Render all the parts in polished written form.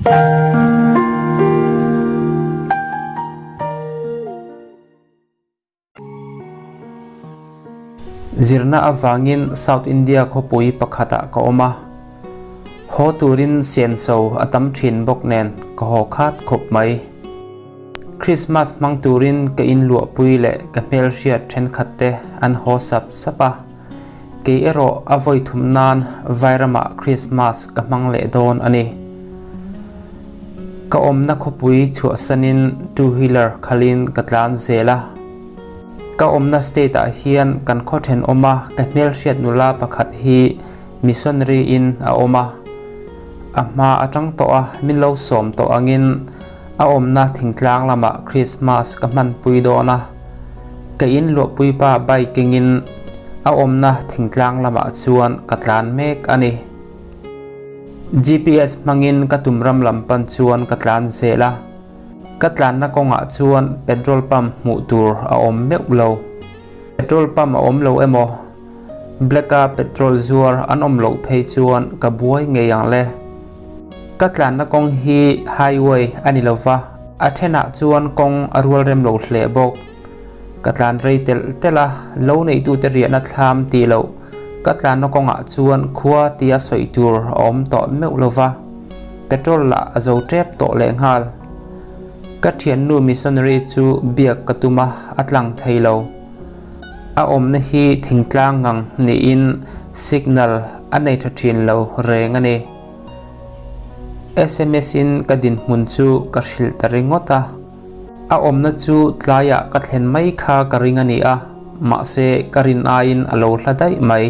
Zirna avangin South India khawpui pakhatah ka awm a, haw turin senso a tam thin bawk nen ka haw khat khawp mai. Krismas hmang turin ka inluahpui leh ka hmelhriat thenkhat te an haw sap sap a, kei erawh a vawi thum nan Vairamah Krismas ka hmang leh dawn a ni. Ka awmna khawpui chhuahsanin two wheeler khalin ka tlan zel a. Ka awmna state ah hian kan khaw thenawma ka hmelhriat nula pakhat hi missionary in a awm a. A hma atang tawh a min lo sawm tawh angin a awmna thingtlang lamah Christmas ka hmanpui dawn a. Ka in luahpuipa bike kengin a awmna thingtlang lamah chuan ka tlan mek a ni. GPS hmangin ka tum ram lam pan chuan ka tlan zel a. Ka tlanna kawngah chuan petrol pump hmuh tur a awm meuh lo. Petrol pump a awm lo emaw, black-a petrol zuar an awm loh phei chuan ka buai ngei ang le. Ka tlanna kawng hi highway a ni lova, a thenah chuan kawng a rual rem lo hle bawk. Ka tlan rei telh telh a, lo neihtute riahna thlam tih loh ka tlanna kawngah chuan khua tia sawi tur a awm tawh meuh lova. Petrol lah a zo tep tawh lehnghal. Ka thiannu missionary chu biak ka tum a, a tlang thei lo. A awmna hi thingtlang ngang niin signal a nei tha thin lo reng a ni. Sms in ka dinhmun chu ka hrilh ta ringawt a. A awmna chu tlaiah ka thlen mai kha ka ring a ni a, mahse ka rin aiin a lo hla daih mai.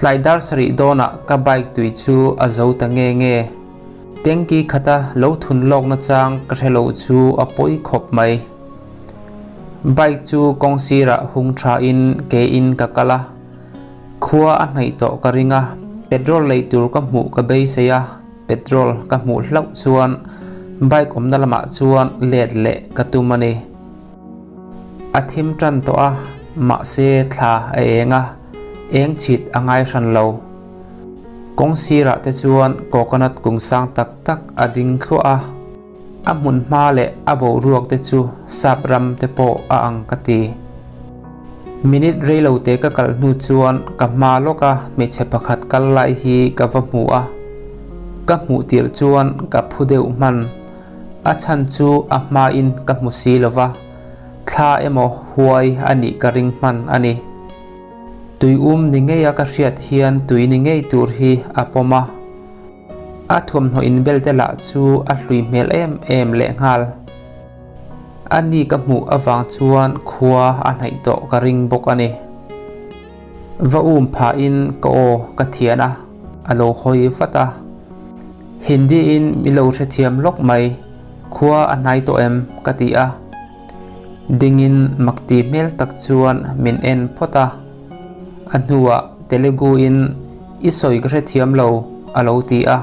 Tlai dar sarih dawnah ka bike tui chu a zo ta nge nge. Tanky khata lo thun lawkna chang ka hre lo chu a pawi khawp mai. Bike chu kawng sirah hung thain ke in ka kal a, khua a hnaih tawh ka ring a, petrol lei tur ka hmuh ka beisei a, petrol ka hmuh hlauh chuan bike awmna lamah chuan let leh ka tum a ni. A thim tan tawh a, mahse thla a eng a, eng chhit a ngai hran lo. Kawng sirah te chuan coconut kung sang tak tak a ding thluah a, a hmun hma leh a boruak te chu sap ram te pawh a ang ka ti. Minute reilo te ka kal hnu chuan ka hma lawka hmeichhe pakhat kal lai hi ka va hmu a, ka hmuh tirh chuan ka phu deuh hman. A chhan chu a hmain ka hmu si lo va, thla emaw huai a nih ka ring hman a ni. Tui um ni ngeia ka hriat hian tui ni ngei tur hi a pawm a. A thuamhnaw inbel te lah chu a hlui hmel em em lehnghal. A ni ka hmuh avang chuan khua a hnaih tawh ka ring bawk a ni. Va um phahin ka aw ka thian a, a lo hawi vat a. Hindi in mi lo hrethiam lawk mai, khua a hnai tawh em? ka ti a. Dingin makti hmel tak chuan min en phawt a. A hnuah Telugu in i sawi ka hrethiam lo a lo ti a.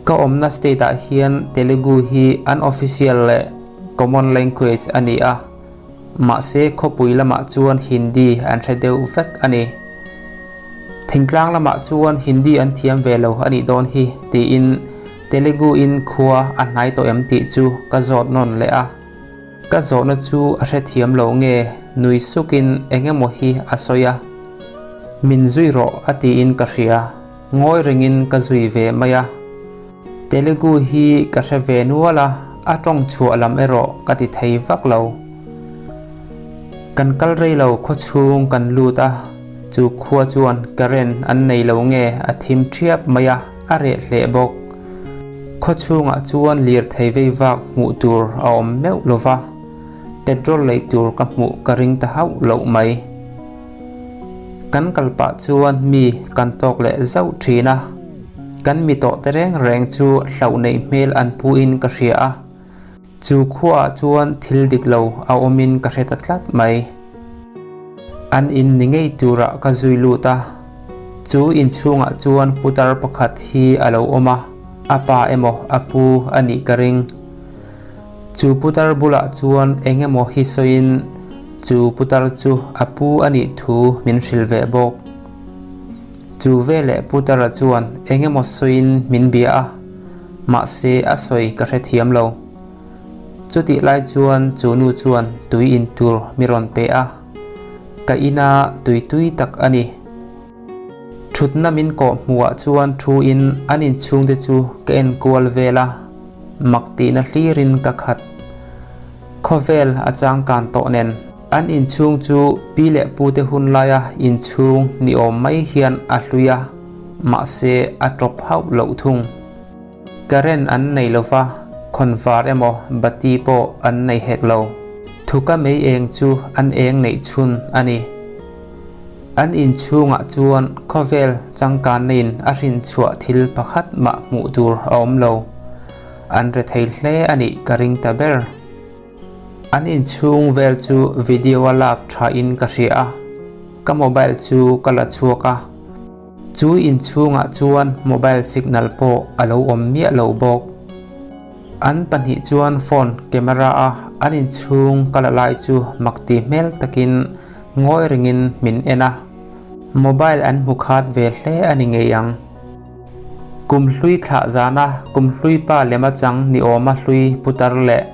Ka awmna state ah hian Telugu hi an official leh common language a ni a. Mahse khawpui lamah chuan Hindi an hre deuh vek a ni. Thingtlang lamah chuan Hindi an thiam ve lo a nih dawn hi tiin Telugu in khua a hnai tawh em tih chu ka zawt nawn leh a. Ka zawhna chu a hrethiam lo nge nui sukin eng emaw hi a sawi a. Min zui rawh a tiin ka hria. Ngawi rengin ka zui ve mai a. Telugu hi ka hre ve nual a, a tawng chhuah lam erawh ka ti thei vak lo. Kan kal rei lo khaw chhung kan lut a, chu khua chuan current an nei lo nge a thim thiap mai a, a reh hle bawk. Khaw chhungah chuan lirthei vei vak hmuh tur a awm meuh lo va, petrol lei tur ka hmuh ka ring ta hauh loh mai. Kan kal pah chuan mi kan tawk leh zauh thin a, kan mi tawh te reng reng chu hlauh neih hmel an pu in ka hria a, chu khuaah chuan thil dik lo a awm in ka hre ta tlat mai. An in ni ngei turah ka zui lut a, chu inchhungah chuan putar pakhat hi a lo awm a, a pa emaw a pu a nih ka ring. Chu putar bulah chuan eng emaw hi sawiin chu putar chu a pu a nih thu min hrilh ve bawk. Chu veleh Putara chuan eng emaw sawiin min bia a, mahse a sawi ka hrethiam lo. Chutih lai chuan chu nu chuan tui in tur mi rawn pe a, ka ina tui tui tak a ni. Thutna min kawh hmuhah chuan thu in an inchhungte chu ka en kual vel a, mak tihna hlirin ka khat. Khawvel a changkan tawh nen an inchhung chu pi leh pute hun laia inchhung ni awm mai hian a hlui a, mahse a tawp hauh loh thung. Current an nei lo va, khawnvar emaw bati pawh an nei hek lo. Thuka mei eng chu an eng neih chhun a ni. An inchhungah chuan khawvel changkanna-in a hrinchhuah thil pakhat mah hmuh tur a awm lo. An rethei hle a nih ka ring ta ber. An inchhung vel chu video-a lak thain ka hria a, ka mobile chu ka la chhuak a. Chu inchhungah chuan mobile signal pawh a lo awm miah lo bawk. An pahnih chuan phone camera a an inchhung ka la lai chu makti hmel takin ngawi rengin min en a. Mobile an hmu khat ve hle a ni ngei ang. Kum hlui thlah zana kum hlui pa lema chang ni awma hlui putar leh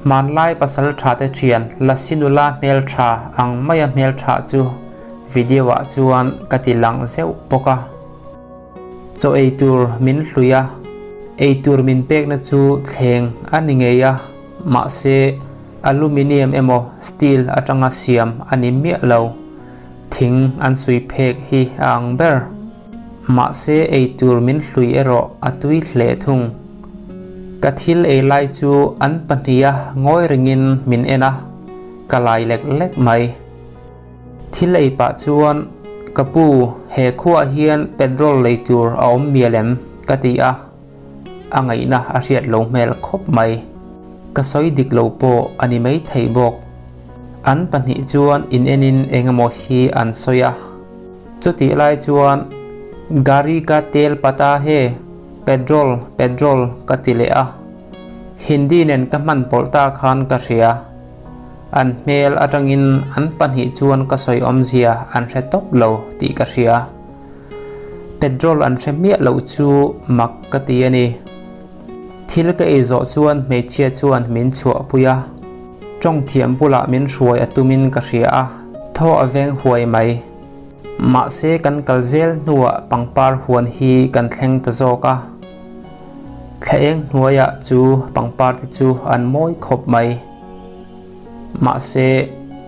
hmanlai pasal tha te thian Lasi nula hmeltha ang maia hmeltha chu video ah chuan ka ti lang zeuh bawk a. Chaw ei tur min hlui a, ei tur min pekna chu thleng a ni ngei a, mahse aluminium emaw steel atanga siam a ni miah lo. Thing an sui phek hi a ang ber. Mahse ei tur min hlui erawh a tui hle thung. Ka thil ei lai chu an pahniha ngawi rengin min en a, ka lai lek lek mai. Thil ei pah chuan, Ka pu, he khuaah hian petrol lei tur a awm mial em? ka ti a, a ngaihna a hriat lo hmel khawp mai. Ka sawi dik lo pawh a ni maithei bawk. An pahnih chuan inenin eng emaw hi an sawi a. Chutih lai chuan, Gari ka tel pata he, petrol, petrol ka ti leh a. Hindi nen ka hman pawlh ta khan ka hria. An hmel atangin an pahnih chuan ka sawi awmzia an hre tawp lo tih ka hria. Petrol an hre miah loh chu mak ka ti a ni. Thil ka ei zawh chuan hmeichhia chuan min chhuahpui a. Tawng thiam bulah min hruai a tumin ka hria a, thaw a veng huai mai. Mahse kan kal zel hnuah pangpar huan hi kan thleng ta zawk a. Thla eng hnuaiah chu pangpar te chu an mawi khawp mai. Mahse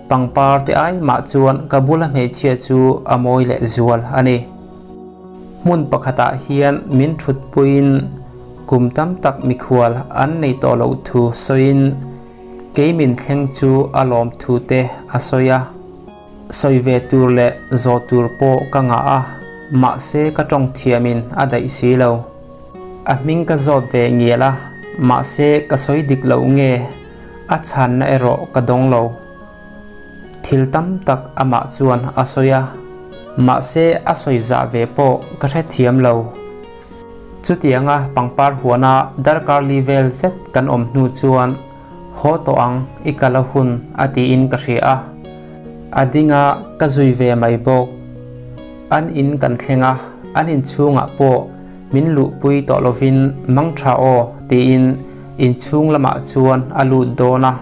pangpar te ai mah chuan ka bula hmeichhia chu a mawi leh zual a ni. Hmun pakhatah hian min thutpuiin kum tam tak mikhual an nei tawh loh thu sawiin kei min thleng chu a lawm thu te a sawi a. Sawi ve tur leh zawh tur pawh ka ngah a, mahse ka tawng thiamin a daih si lo. A hming ka zawt ve ngial a, mahse ka sawi dik loh nge a chhanna erawh ka dawng lo. Thil tam tak amah chuan a sawi a, mahse a sawi zah ve pawh ka hrethiam lo. Chutianga pangpar huana darkar li vel zet kan awm hnu chuan haw tawh ang i kal a hun a tiin ka hria a, a ding a ka zui ve mai bawk. An in kan thleng a, an inchhungah pawh min luhpui tawh lovin mang tha aw tiin inchhung lamah chuan a lut dawn a.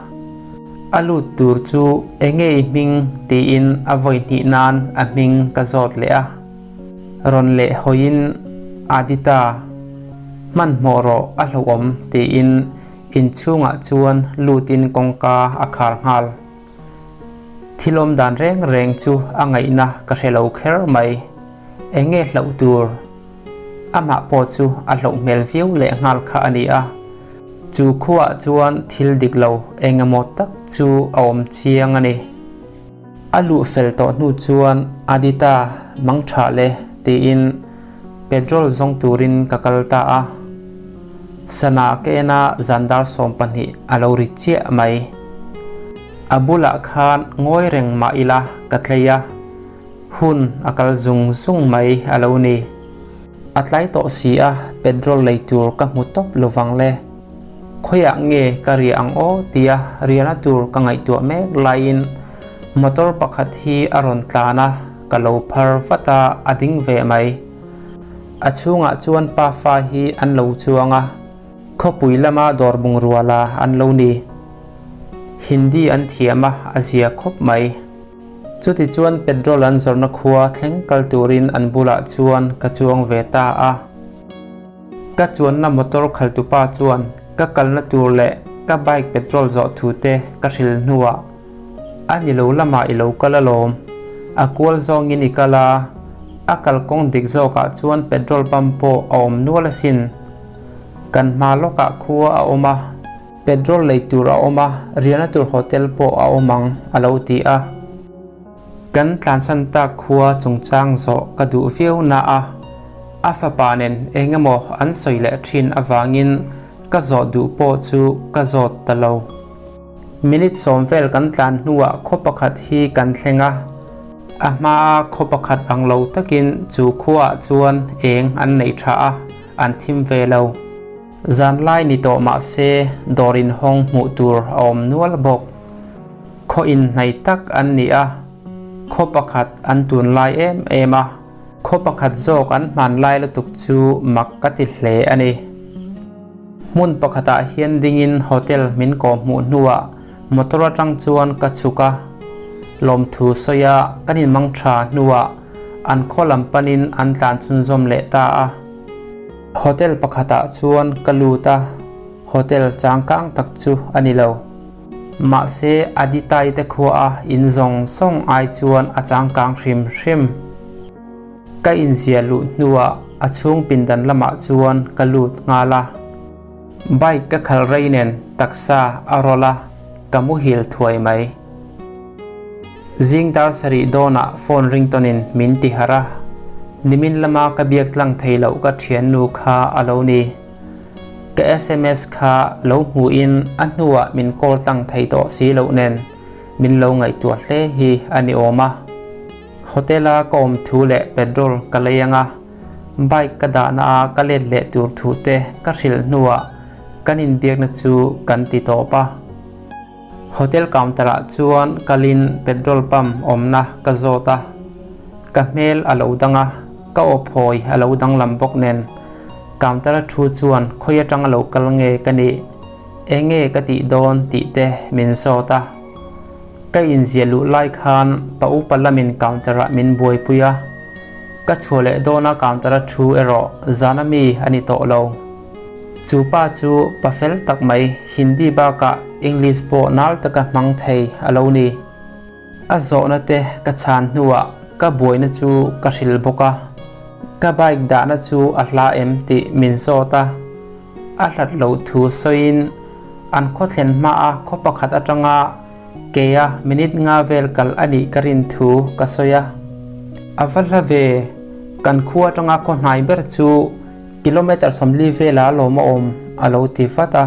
A lut tur chu enge i hming tiin a vawi hnih nan a hming ka zawt leh a. Rawn leh hawiin Adita, hmanhmawh rawh a hlauhawm tiin inchhungah chuan lutin kawngka a khar nghal. Thil awm dan reng reng chu a ngaihna ka hre lo kher mai. Enge hlauh tur? Amah pawh chu a hlauh hmel viau leh nghal kha a ni a. Chu khuaah chuan thil dik lo eng emaw tak chu a awm chiang a ni. A luh fel tawh hnu chuan Adita mang tha le tiin petrol zawng turin ka kal ta a. Sana ka en a zan dar 12 a lo ri chiah mai. A bulah khan ngawi reng mah ila ka tlei a, hun a kal zung zung mai a lo ni. A tlai tawh si a, petrol lei tur ka hmu tawp lovang le. Khawiah nge ka riah ang aw tia riahna tur ka ngaihtuah mek laiin motor pakhat hi a rawn tlan a. ka lo phar vat a, a ding ve mai. A chhungah chuan pafa hi an lo chuang a, khawpui lama dawr bungrua la an lo ni. Hindi an thiam a, a zia khawp mai. Chutichuan petrol an zawrhna khua thleng kal turin an bulah chuan ka chuang ve ta a. Ka chuanna motor khaltupa chuan ka kalna tur leh ka bike petrol zawh thu te ka hrilh hnuah, A ni lo lamah i lo kal alawm. A kual zawngin i kal a, a kalkawng dik zawkah chuan petrol pump pawh a awm nual asin. Kan hma lawkah khua a awm a, petrol lei tur a awm a, riahna tur hotel pawh a awm ang, a lo ti a. Kan tlansan tak khua chungchang zawh ka duh viau na a, a fapa nen eng emaw an sawi leh thin avangin ka zawh duh pawh chu ka zawt ta lo. Minute sawm vel kan tlan hnuah khaw pakhat hi kan thleng a, a hmaa khaw pakhat ang lo takin chu khuaah chuan eng an nei tha a, an thim ve lo. Zanlai ni tawh mah se dawr inhawng hmuh tur a awm nual bawk. Khaw inhnai tak an ni a, khaw pakhat an tunlai em em a, khaw pakhat zawk an hmanlai lutuk chu mak ka ti hle a ni. Hmun pakhatah hian dingin hotel min kawhhmuh hnuah motor atang chuan ka chhuk a, lawmthu sawia kan inmang tha hnuah an khaw lam panin an tlan chhunzawm leh ta a. Hotel pakhatah chuan ka lut a, hotel changkang tak chu a ni lo. Mahse, Aditai te khuaa in zawng zawng ai chuan a changkang hrim hrim. Ka inzia luh hnuah a chhung pindan lamah chuan ka lut nghal a. Bike ka khalh rei nen taksa a rawlh a, ka muhil thuai mai. Zing dar sarih dawnah phone ringtawnin min ti harh a, nimin lama ka biak tlang thei loh ka thiannu kha a lo ni. Ka sms kha lo hmuhin a hnuah min call tlang thei tawh si loh nen min lo ngaihtuah hle hi a ni awm a. Hotel a ka awm thu leh petrol ka lei anga bike ka dahna a ka let leh tur thu te ka hrilh hnuah kan inbiakna chu kan ti tawp a. Hotel counter ah chuan kalin petrol pump awmna ka zawt a, ka hmel a lo dang a, ka aw phawi a lo danglam bawk nen counter a thu chuan khawi atang a lo kal nge ka nih, enge ka tih dawn tih te min zawt a. Ka inziah luh lai khan pa upa lamin counter ah min buaipui a, ka chhuah leh dawna counter a thu erawh zana mi a ni tawh lo. Chu pa chu pa fel tak mai, Hindi bakah English pawh nal taka hmang thei a lo ni. A zawhna te ka chhan hnuah ka buaina chu ka hrilh bawk a. Ka bike dahna chu a hla em tih min zawt a. A hlat loh thu sawiin an khaw thlen hmaa khaw pakhat atanga Keia minute nga vel kal a nih ka rin thu ka sawi a. A va hla ve, kan khua atanga khaw hnai ber chu kilometre 40 vela lawm a awm a lo ti vat a.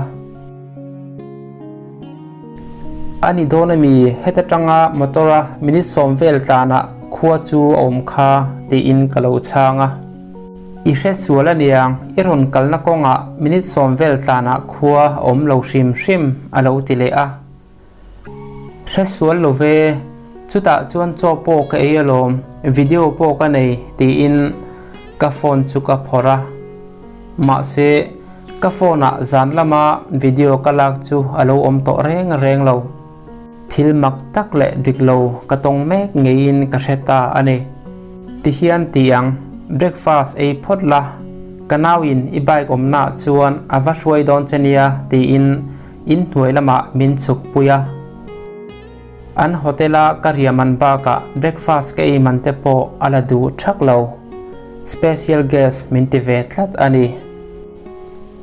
A ni dawn ami, heta tanga motor a minute sawm vel tlanah khua chu a awm kha tiin ka lo chhang a. I hre sual aniang, i rawn kalna kawngah minute sawm vel tlanah khua a awm lo hrim hrim a lo ti leh a. Hre sual lo ve, chutah chuan chaw pawh ka ei alawm, video pawh ka nei tiin ka phone chu ka phawrh a. Mahse, ka phone ah zan lama video ka lak chu a lo awm tawh reng reng lo. Thil mak tak leh dik lo ka tawng mek ngeiin ka hre ta a ni. Tihian ti ang, breakfast ei phawt la, ka nauin i bike awmnaah chuan a va hruai dawn che nia tiin In hnuai lamah min chhuk pui a, an hotel a ka riah man bakah breakfast ka ei man te pawh a la duh thak lo. Special guest min ti ve tlat a ni.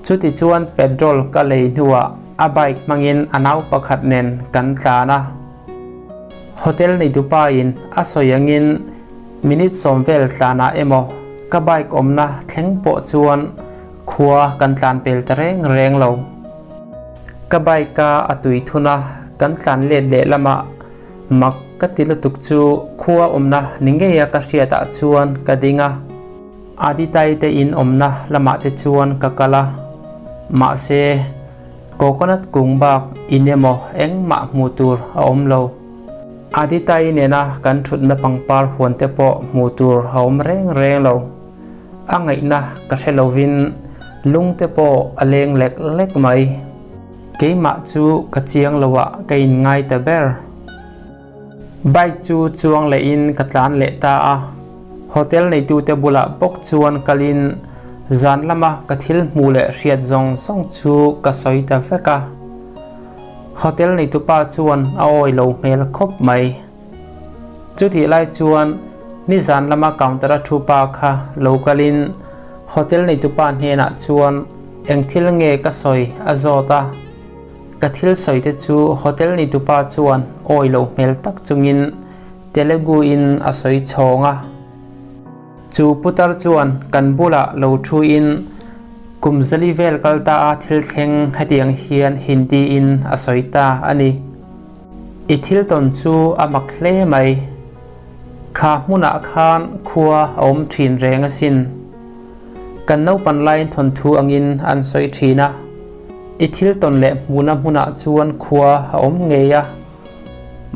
Chuti chuan petrol ka lei hnuah a bike hmangin a nau pakhat nen kan tlan a. Hotel neitupa in a sawi angin minute sawm vel tlanah emaw ka bike awmna thleng pawh chuan Khua kan tlan pel ta reng reng lo. Ka bike a a tui thun a, kan tlan let leh lamah mak ka ti lutuk chu khua awmna ni ngei a ka hriat ah chuan ka ding a. Aditai te in awmna lamah te chuan ka kal a. Mahse, coconut kung bak in emaw engmah hmuh tur a awm lo. Aditai nena kan thutna pangpar huan te pawh hmuh tur a awm reng reng lo. A ngaihna ka hre lovin lung te pawh a leng lek lek mai. Keimah chu ka chiang lo ah ka inngai ta ber. Bike chu chuang lehin ka tlan leh ta a. Hotel neitute bulah bawk chuan kalin zan lama ka thil hmuh leh hriat zawng zawng chu ka sawi ta vek a. Hotel neitupa chuan a awi lo hmel khawp mai. Chutih lai chuan nizan lama counter a thu pa kha lo kalin hotel neitupa hnenah chuan eng thil nge ka sawi a zawt a. Ka thil sawi te chu hotel neitupa chuan awi lo hmel tak chungin Telugu in a sawi chhawng a. Chu putar chuan kan bulah lo thu in kum zali vel kal ta a thil thleng hetiang hian Hindi in a sawi ta a ni. I thil tawn chu a mak hle mai. Kha hmunah khan khua a awm thin reng asin. Kan naupan laiin thawnthu angin an sawi thin a. I thil tawn leh hmuhna hmunah chuan khua a awm ngei a.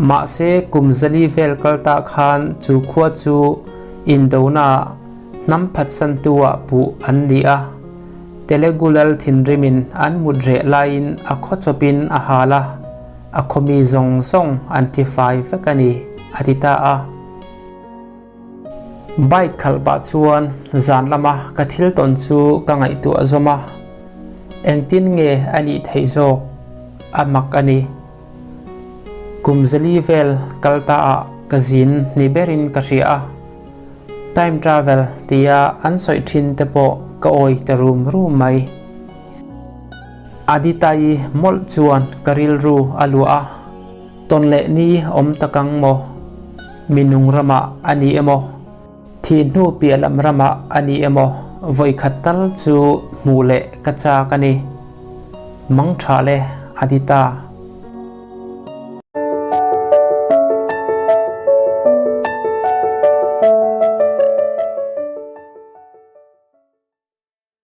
Mahse kum zali vel kal tah khan chu khua chu indonaah hnam phatsantu-ah puh an ni a. Telugu lal thinrimin an mut reh laiin a khaw chawpin a hal a, a khawmi zawng zawng an thi fai vek a ni, a ti ta a. Bike khalh pah chuan zan lama ka thil tawn chu ka ngaihtuah zawm a, engtin nge a nih theih zawk a mak a ni. Kum zali vel kal ta ah ka zin ni berin ka hria a, time travel tia an sawi thin te pawh ka awi ta rum rum mai. Adita-i mawlh chuan ka rilru a luah a. Tawn leh ni awm tak ang maw? Mi nung ramah a ni emaw? Thih hnu piah lam ramah a ni emaw? Vawikhat tal chu hmuh leh ka chak a ni. Mang tha le, a ti ta.